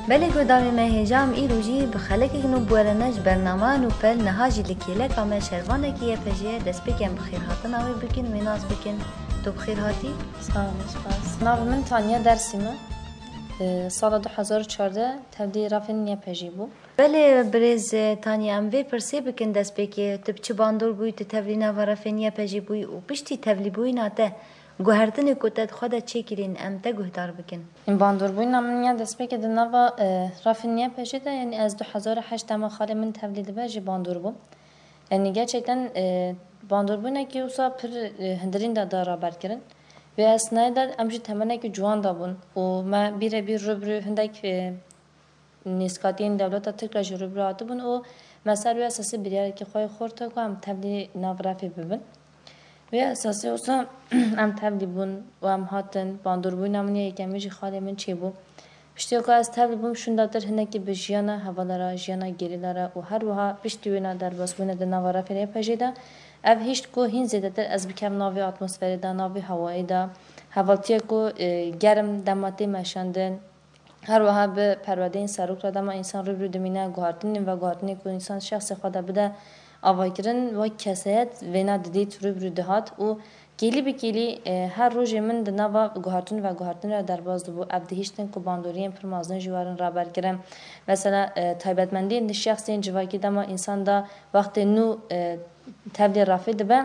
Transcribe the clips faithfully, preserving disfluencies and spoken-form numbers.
Belê guhdarê me, hêja em îro jî bi xelekek nû bi we re ne ji bernama Nûpel, niha jî li kêleka me şervanekî Y P J'ê ye, destpêkê em bi xêrhatina wê bikin, wê nas bikin. Tu bi xêr hatî. Sağ ol, spas. Navê min Tanya Dersîm e. Sala du hezar û çardeh tevlî rafên Y P J'ê bû. Belê birêz, e, Tanya, em vê pirsê bikin destpêkê. Tu bi çi bandor bûyî, tu tevlî nava rafên Y P J'ê bûyî û piştî tevlîbûyîna te, guhertinê ku te di xwe de çêkirîn, em te guhdar bikin. Bandorbûyîna min ya destpêkê di nava, e, rafên Y P J'ê de, yanî ez du hezar û heşt dema xalê min tevlî dibe jî bandor bûm. Yanî gerçekten, e, bandorbûnekî wisa pir, e, hundirîn de da raber kirin. Vê esnayê de em jî temenekî ciwan de bûn û me bîrebîr rû bi rû hindek, e, nêzkatiyên dewleta Tirk re jî rû bi rû hatibûn û me ser wê esasî biryarekî xwe yê xurt da ku em tevlî nav refê bibin. Vê esasî wisa em tevlî bûn û em hatin. Bandorbûyîna min ya yekemîn jî xalê min çêbû. Piştî ku ez tevlî bûm, şûnda tir hinekî bi jiyana hevala re, jiyana gerîla re û her wiha piştî wêna derbasbûyîna di nava refê Y P J'ê de, ev hişt ku hîn zêdetir ez bikevim navê atmosferê de, navê hewayê de, hevaltiya ku, e, germ dema tê meşandin, her wiha bi perwerdeyên serok re dema însan rû bi rû dimîne, guhartinên veguhartinê ku însan şexsê xwe de bide avakirin, wek kesayet vêna didît, rû bi rû dihat û kêlî bi kêlî, e, her rojê min di nava guhartin û veguhartin re derbas dibû. Ev dihiştin ku bandoriyên pir mezin jî werin raberkirin. Mesela, e, taybetmendiyên di şexsên civakî dema însan da wextê nû, e, tevlî rafê dibe,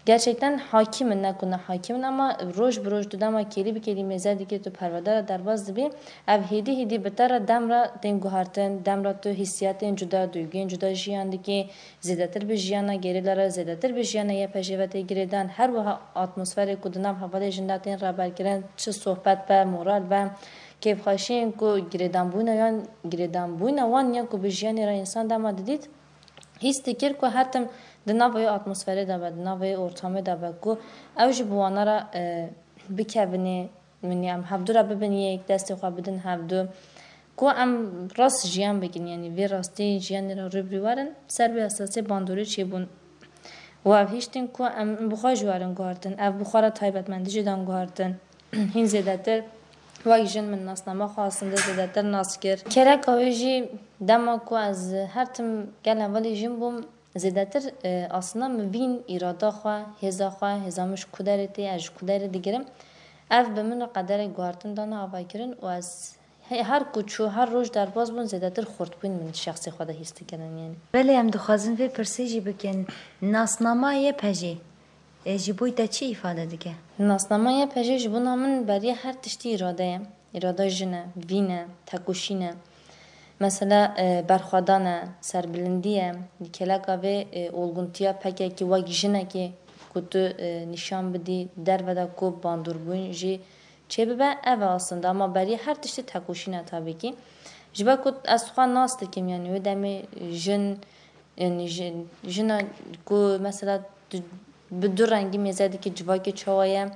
gerçekten hakîm in, ne ku ne hakîm in, ama roj bi roj tu dema kêlî bi kêlî mêze dikî, tu perwerde re derbas dibî, ev hêdî hêdî bi te re dem re tên guhartin, dem re tu hîssiyatên cuda, duyguyên cuda jiyan dikî, zêdetir bi jiyana gerîla re, zêdetir bi jiyana Y P J'ê ve tê girêdan, her wiha atmosferê ku di nav hevalê jin de tên raberkirin, çi sohbet be, moral be, kêfxweşiyên ku girêdanbûna yan girêdanbûna wan ya ku bi jiyanê re însan dema didît, hîs dikir ku her tim di nava wê atmosferê de be, di nava wê ortamê de be ku ew jî bi wana re, e, bikevinê, min ya em hevdu re bibin yek, destê xwe bidin hevdu. Ku em rast jiyan bikin, yanî vê rastî jiyanê re rû bi rû werin, ser vê esasê bandorî çêbûn. Û ev hiştin ku em bi xwe jî werin guhartin, ev bi xwe re taybetmendî jî dan guhartin. Hîn zêdetir wek jin min nasnama xwe aslinde zêdetir nas kir. Kereka wê jî dema ku ez her tim gel hevalê jin bûm, zêdetir, e, aslında min vîn îrada xwe, hêza xwe, hêza min ji ku derê tê, ez ji ku derê digirim. Ev bi min re qederek guhartin dana avakirin û ez he-, her ku çû, her roj derbas bûn, zêdetir xurtbûn min şexsê xwe de hîs dikirin, yanî. Belê, em dixwazin vê pirsê jî bikin. Nasnama Y P J'ê, e, ji bo te çi îfade dike? Nasnama Y P J'ê ji bona min beriya her tiştî îrade ye. Îrada jin e, vîn e, tekoşîn e. Mesela, e, berxwedan e, serbilindî ye. Li kêleka vê, e, olguntiya P K K wek jinekê ku tu, e, nîşan bidî derve de ku bandorbûn jî çêbibe, ev e aslında. Ama beriya her tiştî tekoşîn e tabii ki. Ji ber ku ez xwe nas dikim, yanî wê demê jin, yanî jin, jina ku mesela tu bi du rengî mêze dikî, civakê çawa ye,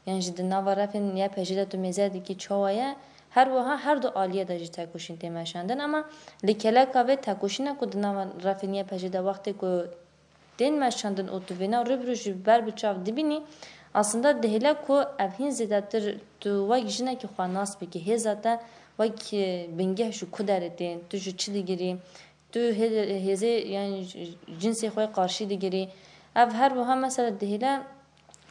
yan jî di nava refên Y P J'ê de tu mêze dikî çawa ye, her wiha her du aliyê de jî tekoşîn tê meşandin. Ama li kêleka vê tekoşîna ku di nava refên Y P J'ê de wextê ku tên meşandin û tu vêna rû bi rû ji ber bi çav dibînî, aslında dihêle ku ev hîn zêdetir tu wek jinekî xwe nas bikî, hêza te wek, e, bingeh ji ku derê tên, tu ji çi digirî, tu hê-, hêzê, yanî j-, cinsê xwe qarşî digirî. Ev her wiha mesela dihêle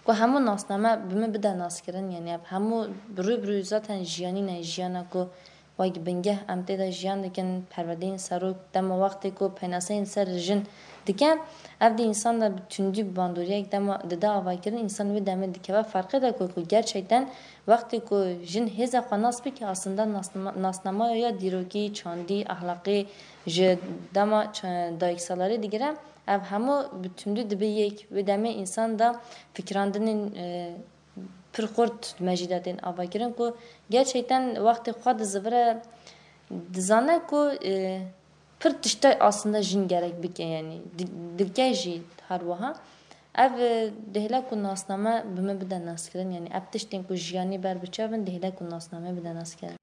ku hemû nasname bi min bide naskirin, yanî ev hemû bi rû bi rû zaten jiyanî ne, jiyana ku wek bingeh em tê de jiyan dikin, perwerdeyên serok, dema wextê ku penaseyên ser jin dike, ev dî însan de bi tundî, bi bandoriyek dema dide avakirin, însan wê demê dikeve ferqê de ku, ku gerçekten wextê ku jin hêza xwe nas bike, aslında nasnama-, nasnamaya ya dîrokî, çandî, ahlaqî ji dema ça-, dayiksalarî digire, ev hemû bi tundî dibe yek. Wê demê însan de fikirandinên, e, pir xurt me jî de tên avakirin ku gerçekten wextê xwe dizivire, dizane ku, e, pir tiştê aslında jin gerek bike, yanî di-, dike jî her wiha. Ev, e, dihêle ku nasname bi min bide naskirin, yanî ev tiştên ku jiyanî ber bi çav in, dihêle ku nasname bide naskirin.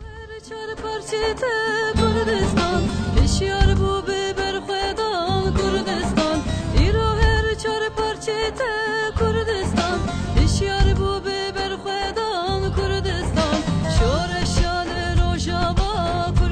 Her çar parçê te Kurdistan, hişyar bû bi berxwedan Kurdistan. Îro her çar parçê te Kurdistan, hişyar bû bi berxwedan Kurdistan. Şoreşa li Rojava Kurdistan.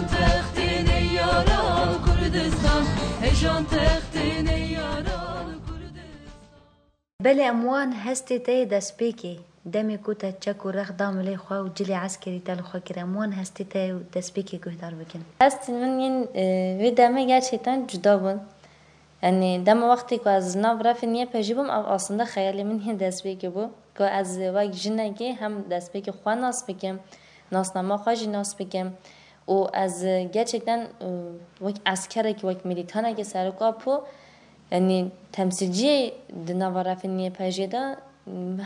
Textê neyara Kurdistan, hejan textê neyara Kurdistan. Belê em wan hestê te yê destpêkê, demê ku te çek û rex da milê xwe û cilê eskerî te li xwe kir, em wan hestê te yê destpêkê guhdar bikin. Hestên min yên, e, vê demê gerçekten cuda bûn. Yanî dema wextê ku ez nav refê niyê pejî bûm, ev aslında xeyalê min yên destpêkê bû. Ku ez wek jinekê hem destpêkê xwe nas bikim, nasnama xwe jî nas bikim. Û ez gerçekten, e, wek eskerekî, wek milîtanekî serok Apo, yanî temsîlciyê di nava refê niyê pejê de,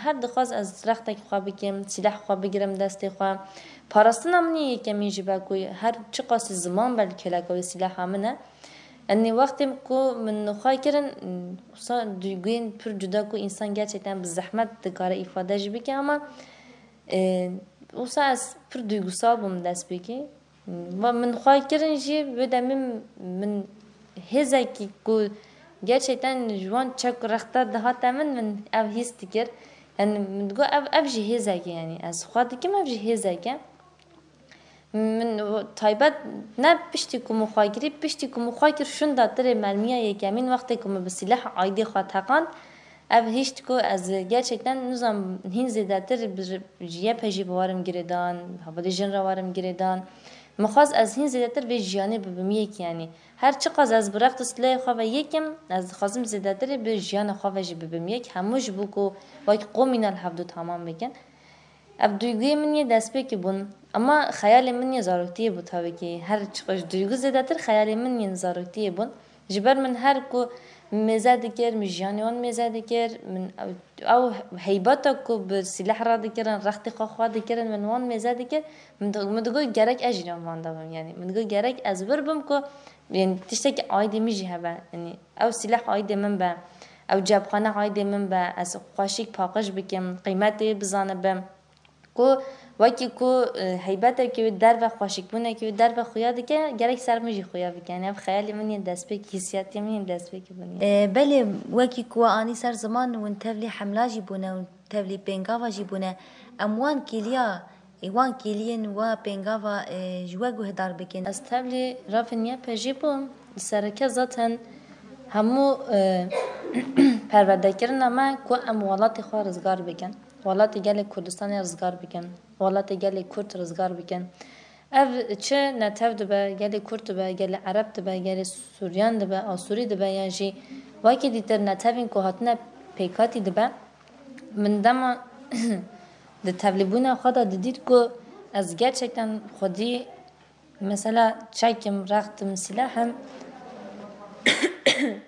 her dixwaz ez rextek xwe bikim, sîleh xwe bigirim destê xwe. Parastina min yê yekemîn jî be ku her çiqasî ziman be li kêleka wê sîleha min e. Yanî wextê ku min xwe kirin, wisa duyguyên pir cuda ku însan gerçekten bi zehmet dikare îfade jî bike ama, e, wisa ez pir duygusal bûm destpêkê. Va min xwe kirin jî, wê demê min hêzekî ku gerçekten ji wan çek û rexta dihate min, min ev hîs dikir. Yanî min digot ev, ev jî hêzek e, yanî ez xwe dikim ev jî hêzek e. Min taybet ne piştî ku min xwe kirî, piştî ku min xwe kir şûnda tirê mermiya yekemîn wextê ku min bi sîleh aîdê xwe teqand, ev hişt ku ez gerçekten nizam hîn zêdetir bi, ji Y P G bi warim girêdan, hevalê jin re warim girêdan. Min xwest ez hîn zêdetir vê jiyanê bibim yek, yanî her çiqas ez bi rext û silehê xwe ve yekim, ez dixwazim zêdetirê bi jiyana xwe ve jî bibim yek. Hemû ji bo ku wek qomîna li hevdû tamam bikin. Ev duyguyê min yê destpêkê bûn. Ama xeyalê min yê zaroktiyê bû tabii ki. Her çiqas duygu zêdetir xeyalê min yên zaroktiyê bûn. Ji ber min her ku mêze dikir, min jiyanê wan mêze dikir, min ew, ew heybeta ku bi sîleh radikirin, rextê xwe xwe dikirin, min wan mêze dikir, min di-, min digot gerek ez jî nav van de bim. Yanî min digot gerek ez wir bim ku, yanî tiştekî aîdê min jî hebe. Yanî ew sîleh aîdê min be, ew cepxane aîdê min be, ez xweşik paqij bikim, qîmetê wê bizanibim. Ku wekî ku, e, heybetekî wê derve, xweşikbûnekî wê derve xuya dike, gerek ser min jî xuya bike. Yanî ev xeyalê min yên destpêkî, hîsiyatê min yên destpêkî bûn. E, belê, wekî ku we anî ser ziman, hûn tevlî hemla jî bûne, hûn tevlî pêngava jî bûne. Em wan kêliya, ê, wan kêliyên we pêngava, e, ji we guhdar bikin. Ez tevlî rafê niyê pejî bûm. Sereke zaten hemû, e, perwerdekirina me ku em welatê xwe rizgar bikin. Welatê gelê Kurdistanê rizgar bikin, welatê gelê Kurd rizgar bikin. Ev çi netew dibe, gelê Kurd dibe, gelê Ereb dibe, gelê Suryan dibe, Asûrî dibe, yan jî wekî dîtir netewên ku hatine pêkhatî dibe. Min dema di tevlîbûna xwe de didît ku ez gerçekten xwedî mesela çekim, rextim, sîlehim,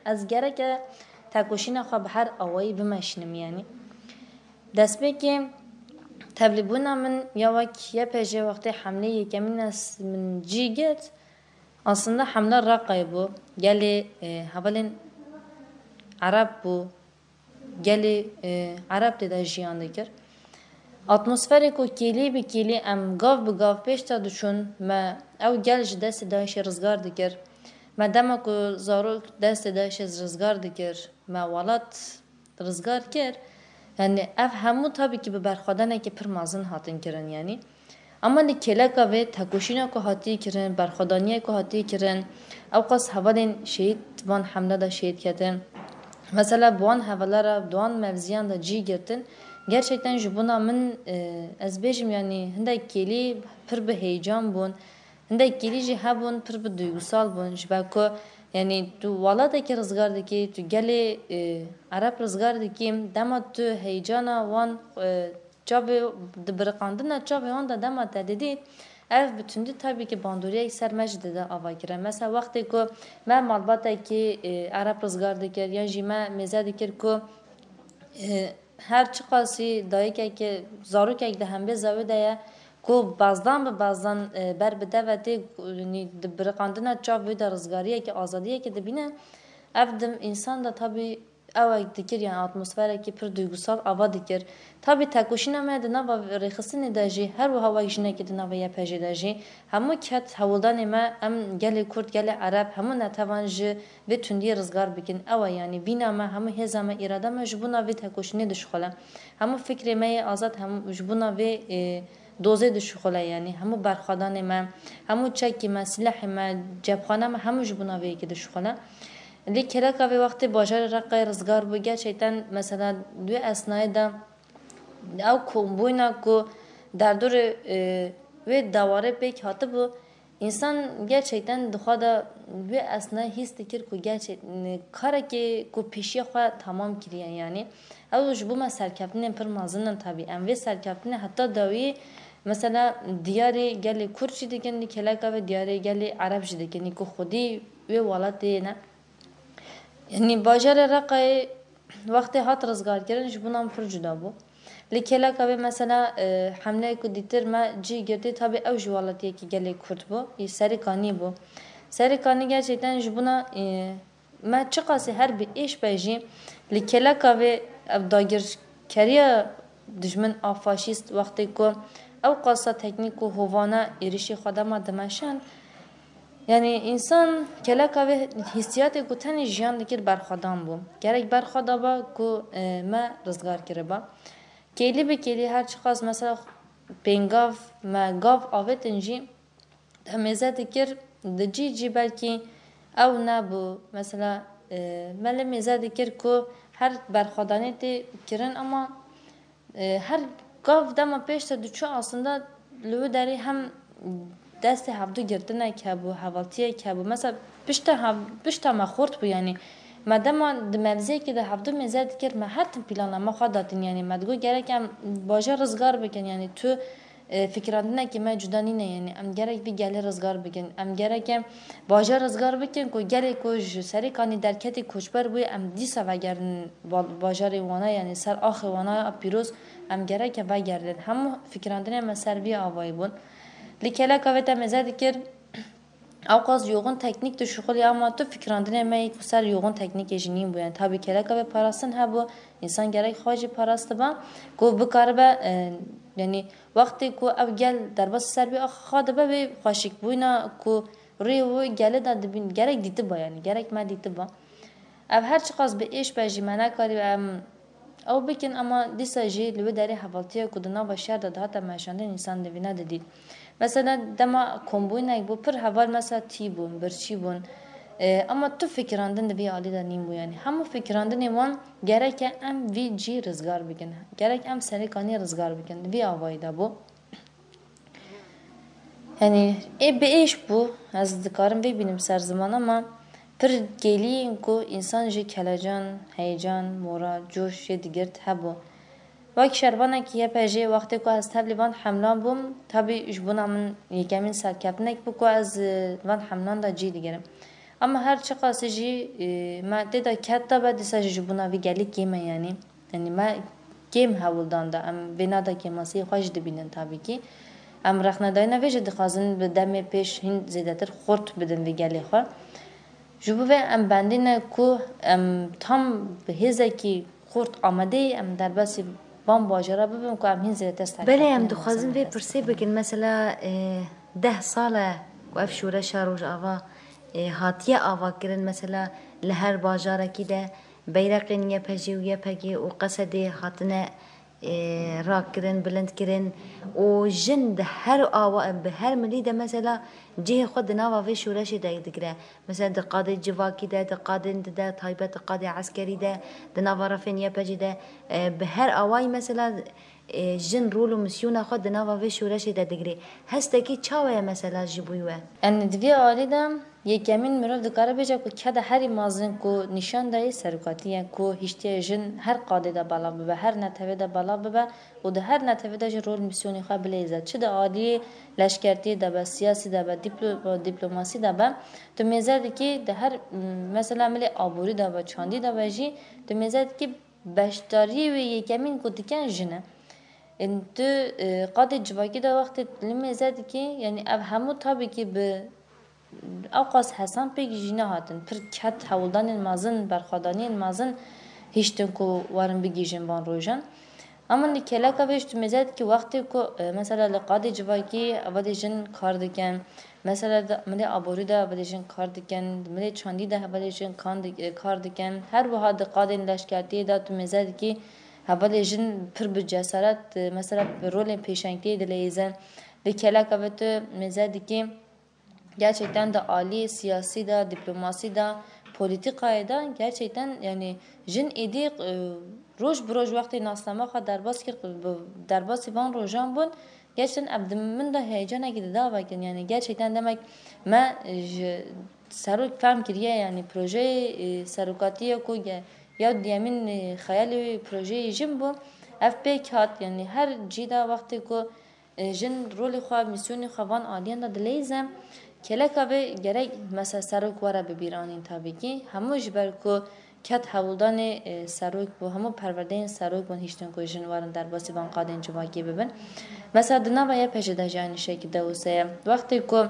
ez gereke tekoşîna xwe bi her awayî bimeşînim, yanî. Destpêkê tevlîbûna min ya wek Y P G wextê hemlê yekemîn ez min cî girt, aslında hemla Reqayê bû. Gelê, e, hevalên Ereb bû, gelê, e, Ereb tê de jiyan dikir. Atmosferê ku kêlî bi kêlî em gav bi gav pêş de diçûn, me ew gel ji destê DAIŞê rizgar dikir. Me dema ku zarok destê DAIŞê rizgar dikir, me welat rizgar kir. Yanî ev hemû tabii ki bi berxwedanekî pir mezin hatin kirin, yanî. Ama li kêleka vê tekoşîna ku hatiye kirin, berxwedaniyê ku hatiye kirin, ewqas hevalên şehîd van hemle de şehîd ketin. Mesela bi wan hevala re, di wan mevziyan de cî girtin, gerçekten ji bona min, e, ez bêjim, yanî hindek kêlî pir bi heyecan bûn. Hindek kêlî jî hebûn, pir bi duygusal bûn. Ji ber ku, yanî tu welatekî rizgar dikî, tu gelê, e, Ereb rizgar dikî, dema tu heyecana wan, e, çavê, di biriqandina çavê wan de dema te didî, ev bi tundî tabii ki bandoriyek ser me jî dide avakirin. Mesela wextê ku me malbatekî, e, Ereb rizgar dikir, yan jî me mêze dikir ku, e, her çiqasî dayikekî, zarokek di hembêza wê de ye ku bazdan bi bazdan, e, ber bi deve tê, yanî di biriqandina çav wê de rizgariyekî, azadiyekî dibîne, ev di însan de tabî ewek dikir, yanî atmosferekî pir duygusal ava dikir. Tabî tekoşîna me di nava rêxistinê de jî, her wiha wek jinekê di nava Y P G de jî, hemû ket hewldanê me, em gelê Kurd, gelê Ereb, hemû netevan ji vê tundiyê rizgar bikin. Ew e, yanî vîna me, hemû hêza me, îrada me ji bona vê tekoşînê dişuxile. Hemû fikrê me yê azad, hemû ji bona vê, ê, dozê dişuxile, yanî hemû berxwedanê me, hemû çekî me, silahê me, cepxane me, hemû ji bona vê yekê dişuxile. Lê Keleka vê wextê bajarê Reqayê rizgar bû. Gerçekten mesela wê esnayê de ew kombûyna ku derdorê, e, wê dewarê pêk hatibû, însan gerçekten di xwe de wê esnayê hîs dikir ku gerçek-, karekê ku pêşiya xwe temam kiriye, yanî ew ji bo me serkeftinên pir mezin in tabî. Em vê serkeftinê heta dawî mesela diyarê gelê Kurd jî dikin, lê Keleka vê diyarê gelê Ereb jî dikin, ku xwedî wê welatê ne. Yanî bajarê Reqayê wextê hat rizgarkirin ji bona min pir cuda bû. Li Keleka vê mesela, e, hemleyê ku dîtir me cî girtî, tabî ew jî welatiyekî gelê Kurd bû, yê Serê Kanî bû. Serê Kanî gerçekten ji bona, e, me çiqasî her bi êş be jî, li Keleka vê ev dagirkeriya dijmin a faşîst wextê ku ew qasa teknîk û hovane êrişî xwe dema dimeşin, yanî însan Keleka vê hîstiyatê ku tenê jiyan dikir berxwedan bû. Gerek berxwe daba ku, e, me rizgar kiriba. Kêlî bi kêlî her çiqas mesela pêngav me gav avêtin jî, te mêze dikir di cî cî belkî ew nebû. Mesela, e, me lê mêze dikir ku her berxwedanê tê kirin, ama, e, her gav dema pêş te diçû aslında li wî derê hem destê hevdu girtinek hebû, hevaltiyek hebû. Mesela pişta hev-, pişta me xurt bû, yanî me dema di mevziyekê de hevdu mêze dikir, me her tim plana me xwe datin, yanî me digot gerek em bajar rizgar bikin, yanî tu, e, fikirandinekî me cuda nîne, yanî em gerek vî gelê rizgar bikin. Em gerek em bajar rizgar bikin ku gelê ku ji Serê Kanî derketî koçber bûye, em dîsa vegerin ba-, bajarê Wana, yanî ser axê Wana ya pîroz em gerek em vegerin. Hemû fikirandinê me ser vî avayî bûn. Lê Keleka vê te mêze dikir, ewqas yoxin teknîk dişuxulî, ama tu fikirandinê me yê ku ser yoxin teknîkê jî nîn bû. Yanî tabî Keleka vê parastin hebû, însan gerek xwe jî parastiba ku bikaribe, e, yanî wextê ku ev gel derbasî ser vî axa dibe, vê xweşikbûyîna ku rûyê wî gelê de dibîn, gerek dîtiba, yanî gerek me dîtiba. Ev her çiqas bi êş be jî me nekarî em ew bikin, ama dîsa jî li wê derê hevaltiya ku di nava şer de dihate meşandin, însan di vî nedidît. Mesela dema kombûynek bû, pir heval mesela tî bûn, birçî bûn. E, ama tu fikirandin di vî alî de nîn bû, yanî hemû fikirandinê wan gereke em vî cî rizgar bikin, gerek em Serê Kanî rizgar bikin, di vî avayî de bû. Yanî ê bi êş bû, ez dikarim vê bînim ser ziman, ama pir kêlî in ku însan jî kelecan, heyecan, moral, coş jê digirt hebû. Wek şervanekî Y P J wextê ku ez tevlî van hemlan bûm, tabî ji bona min yekemîn serkeftinek bû ku ez, e, van hemlan de cî digirim. Ama her çiqasî jî, e, me tê de ked de be, dîsa jî ji bona vî gelî kêm e, yanî. Yanî me kêm hewldan de, em vêna de kêmasiyê xwe jî dibînin tabî kî. Em rexnedayîna vê jî dixwazin bi demê pêş hîn zêdetir xurt bidin vê gelê xwe. Ji bo vê em bendî ne ku em tam bi hêzekî xurt amadeyî em derbasî van bajara bibin ku em hîn zêdetir serkeftin. Belê, em dixwazin vê pirsê bikin. Mesela, e, deh sal e ku ev şoreşa Rojava, e, hatiye avakirin. Mesela li her bajarekî de beyreqên Y P J û Y P G û Q S D hatine, e, rakirin, bilindkirin û jin di her awa, bi her milî de mesela cihê xwe di nava vê şoreşê de digire. Mesela di qadê civakî de, di qadên di de, taybet di qadê eskerî de, di nava refên Y P G de, e, bi her awayî mesela, e, jin rol û misyona xwe di nava vê şoreşê de digirê. Hestekî çawa ye mesela ji bo we? Yanî di vî alî de yekemîn mirov dikare bêje ku keda herî mezin ku nîşan dayê serokatî ye, ku hiştiye jin her qadê de belav bibe, her netewê de belav bibe û di her netewê de jî rol misyonê xwe bileyze. Çi di aliyê leşkertiyê de be, siyasî de be, dîplo-, dîplomasî de be, tu mêze dikî di her, m, mesela milê aborî de be, çandî de be jî, tu mêze dikî beşdariyê wê yekemîn ku dikin jin e. Ên tu, e, qadê civakî de wextê li mêze dikî, yanî ev hemû tabî kî bi ewqas hesan pêk jî nehatin. Pir ked hewldanên mezin, berxwedaniyên mezin hiştin ku werin bigihîjin van rojan. Ama li Keleka vê jî tu mêze dikî wextê ku, e, mesela li qadê civakî hevalê jin kar dikin, mesela di milê aborî de hevalê jin kar dikin, di milê çandî de hevalê jin kan dik-, e, kar dikin, her wiha di qadên leşkertiyê de tu mêze dikî Hevalê jin pir bi cesaret, e, mesela rolên pêşengtiyê dileyîzin. Li keleka ve tu mêze dikî gerçekten di aliyê siyasî de, diplomasî de, polîtîkayê de gerçekten, yani, jin êdî, e, roj bi roj wextê nasname xwe derbas kir, bi derbasî van rojan bûn. Gerçekten ev di min de heyecanekî dida vekirin. Yani, gerçekten demek me ji serok fehm kiriye, yani, projeyê, e, serokatiyê ku ge-, ya diyemîn, e, xeyalê wê projeyê jin bû. Ev pêk hat, yani, her cî de wextê ku e, jin rolê xwe, mîsyonê xwe van aliyan de dileyîze, keleka vê gerek mesela serok were bi bîr anîn tabî kî. Hemû ji ber ku ket hewldanê, e, serok bû, hemû perwerdeyên serok bûn hiştin ku jin werin derbasî van qadên civakî bibin. Mesela di nava Y P J de jî aynî şekilde wisa ye. Wextê ku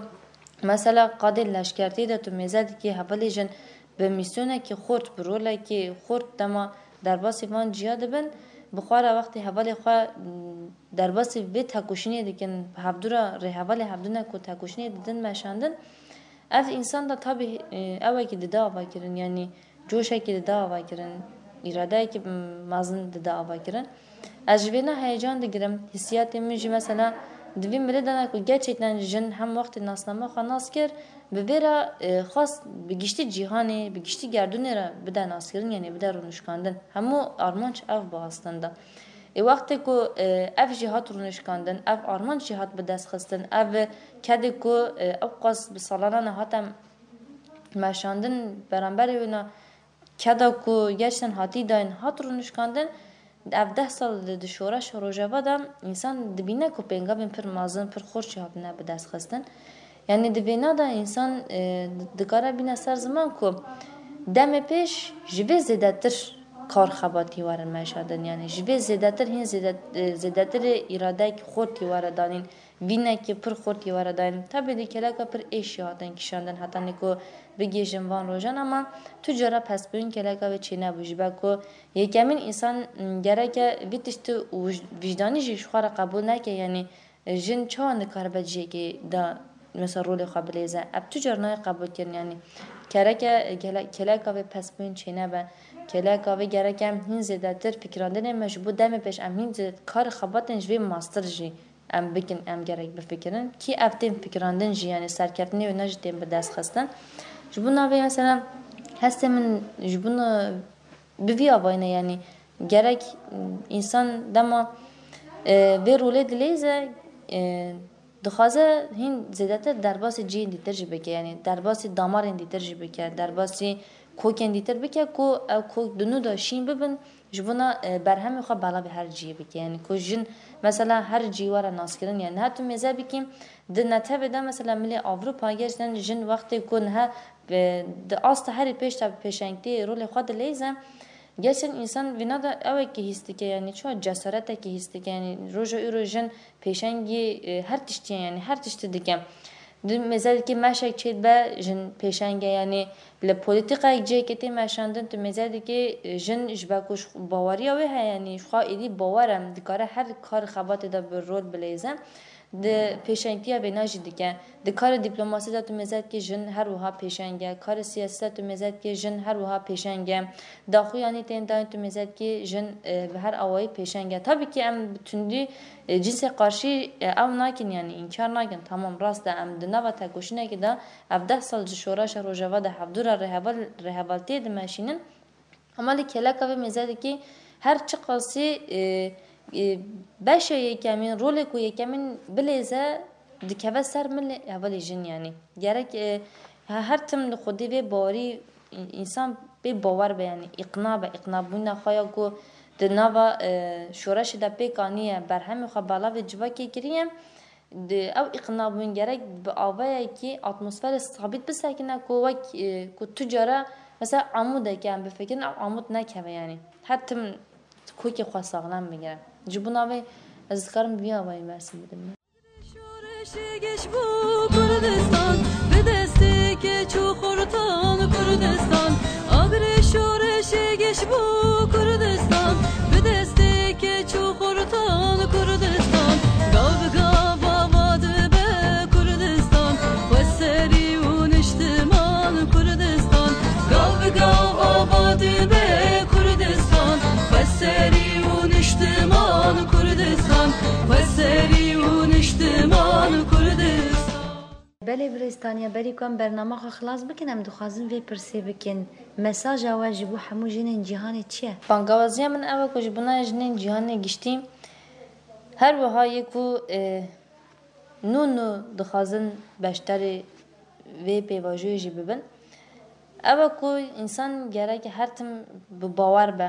mesela qadên leşkertî de tu mêze dikî hevalê jin bi mîsyonekî xurt, bi rolekî xurt dema derbasî van ciya dibin, bi xwe re wextê hevalê xwe, m, derbasî vê tekoşînê dikin, hevdû re rêhevalê hevdû ne ku tekoşînê didin meşandin, ev însan de tabî, e, ewekî dide ava kirin, yanî coşekî dide ava kirin, îradeyekî, m, mezin dide ava kirin. Ez ji vêna heyecan digirim. Hissiyatê min jî mesela di vî milê de ne ku gerçekten jin hem wextê nasname xwe nas kir, bi vê re, e, xwest bi giştî cîhanê, bi giştî gerdûnê re bide naskirin, yanî bide rûnişkandin. Hemû armanc ev bû aslında. Ê wextê ku, e, ev jî hat rûnişkandin, ev armanc jî hat bi dest xistin, ev kedê ku, e, ew qas bi salana ne hate meşandin, beramberê wê ne keda ku gerçekten hatî dayîn, hat rûnişkandin, ev deh sal di, di şoreşa Rojava de însan dibîne ku pêngavên pir mezin, pir xurt jî hatine bi dest xistin. Yanî di vêna de însan, e, dikare bîne ser ziman ku demê pêş ji vê zêdetir kar xebatî werin meşandin. Yanî ji vê zêdetir hîn zêde-, e, zêdetirê îradeyekî xurtî were danîn. Vînekî pir xurt yê were dayîn. Tabî di keleka pir êş jî hatin kişandin hetanî ku bigihîjin van rojan, ama tu cara pespûyîn keleka wê çênebû. Ji ber ku yekemîn însan, m, gereke vî tiştî wij-, wijdanî jî ji xwe re qebûl neke, yanî jin çawa nikaribe cihekê de mesela rolê xwe bilêze. Ev tu car nayê qebûl kirin, yanî kereke gele-, keleka wê pespûyîn çênebe. Keleka wê gereke em hîn zêdetir fikirandinê me ji bo demê pêş em hîn zêd-, kar xebatên ji vê mastir jî em bikin, em gerek bifikirin. Kî ev tên fikirandin jî, yanî serkeftinê wê ne jî tên bi dest xistin. Ji bo navê mesela hestê min ji bo na-, bi vî avayî ne, yanî gerek însan dema, e, vê rolê dileyze, e, dixwaze hîn zêdetir derbasî cihên dîtir jî bike, yanî derbasî damarên dîtir jî bike, derbasî kokên dîtir bike ku ew kok di nû de şîn bibin, ji bona, e, berhemê xwe belavê her cihê bike. Yanî ku jin mesela her cihê were naskirin. Yanî niha tu mêze bikî di netewê de mesela milê Ewropa gerçekten jin wextê ku niha, e, di asta herî pêş de bi pêşengtiyê rolê xwe dileyze, gerçekten însan vîna de ewekî hîs dike, yanî çawa cesaretekî hîs dike. Yanî roja îro jin pêşengî, e, her tiştî ye, yanî her tiştî dike. Di mêze dikî meşek çêdibe, jin pêşeng e, yanî li polîtîkayek cihekê tê meşandin, tu mêze dikî, e, jin ji ber ku ji baweriya wê heye, yanî ji xwe êdî bawer e, dikare her kar xebatê de bi rol bileyze. Di pêşengtiya vêna jî dike. Di karê dîplomasî de tu mêze dikî jin her wiha pêşeng e, karê siyasî de tu mêze dikî jin her wiha pêşeng e. Daxuyanî tên dayîn tu mêze dikî jin, e, bi her awayî pêşeng e. Tabî kî em bi tundî, e, cinsê qarşî, e, ew nakin, yanî înkar nakin. Tamam, rast e, em di nava tekoşînekê de ev deh sal ji şoreşa Rojava de hevdû re rêheval, rêhevaltiyê dimeşînin. Hema lê keleka vê mêze dikî her çiqasî, e, e, beşa yekemîn, rolê ku yekemîn bilêze dikeve ser milê hevalê jin, yanî. Gerek, e, he-, her tim li xwedî vê bawerî, î-, însan pê bawer be, yanî îqna be, îqnabûna xwe ya ku di nava, e, şoreşê de pêk aniye, berhemê xwe belavê civakê kiriye, di ew îqnabûn gerek bi avayekî atmosferê sabît bisekine ku wek, e, ku tu cara mesela amûdeke em bifikirin, ew amûd nekeve, yanî her tim kokê xwe saxlem bigire. Ji bo navê ez dikarim vî avayî bersiv bidim. Şoreşê geş bû Kurdistan, bi destê keç û xurtan Kurdistan. Agirê şoreşê geş bû Kurdistan, bi destê keç û xurtan Kurdistan. Gav bi gav ava dibe Kurdistan, xweserî û niştiman Kurdistan. Gav bi gav ava dibe Kurdistan, xweserî û Belê birêz Tanya, berî ku em bernama xwe xilas bikin, em dixwazin vê pirsê bikin. Mesaja we ji bo hemû jinên cîhanê çi ye? Bangawaziya min ew e ku ji bona jinên cîhanê giştî, her wiha yê ku e, nû nû dixwazin beşdarê vê pêvajoyê jî bibin, ew e ku însan gerek her tim bi bawer be.